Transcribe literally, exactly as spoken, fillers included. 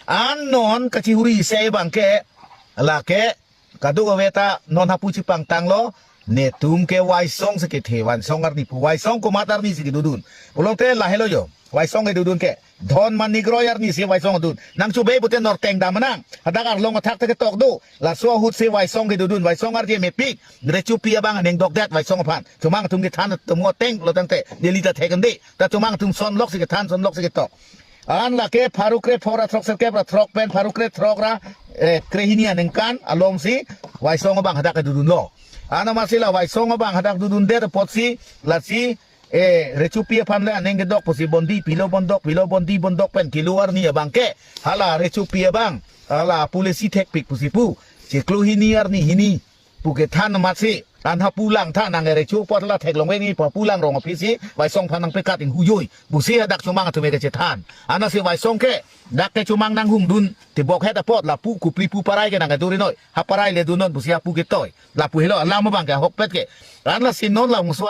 An non kachihuri isi abang ke, lake, kadokave ta non hapu chipangtanglo, netum ke Waisong si kethe, Waisong arni pu, Waisong komat arni si kedodun. Pulote lahelo jo, Waisong kedodun ke, Dhon Manik Roy arni si Waisong dun. Nangchobei pute norteng dam nang, hadak arlong athak ta ketok do, laso ahut si Waisong kedodun, Waisong arje mepik, rechopi abang aning dokdet Waisong aphan. Chomang atum kethan atum ngo teng lo tangte, Delhi ta thek ande, ta chomang atum sonlok si kethan, sonlok si ketok. An lake pharo kre phor ra throk sirkep ra throk pen pharo kre throk ra, eh, krehini aningkan along si Waisong abang hadak kedodunlo. An amatsi la Waisong abang hadak dodundet apotsi lasi, eh, rechopi aphan le aning kedok pusi bondi pilo bondok, pilo bondi bondok pen kilo arni abang ke, hala rechopi abang, hala policy thekpik pusi pu, chiklo hini arni hini pu kethan amatsi, an hapu lang tha nang recho apot la theklong veng ni, hapu lang rong aphisi Waisong aphan nangpekat inghujoi pusi hadak chomang atum ke chethan. Anasi Waisong ke dak ke chomang nanghumdun, tebok het apot lapu kupli pu parai ke nang keduri noi, ha parai le dunnon pusi hapu ketoi. Lapu helo alam abang ke ahokpet ke. Anasi non la muso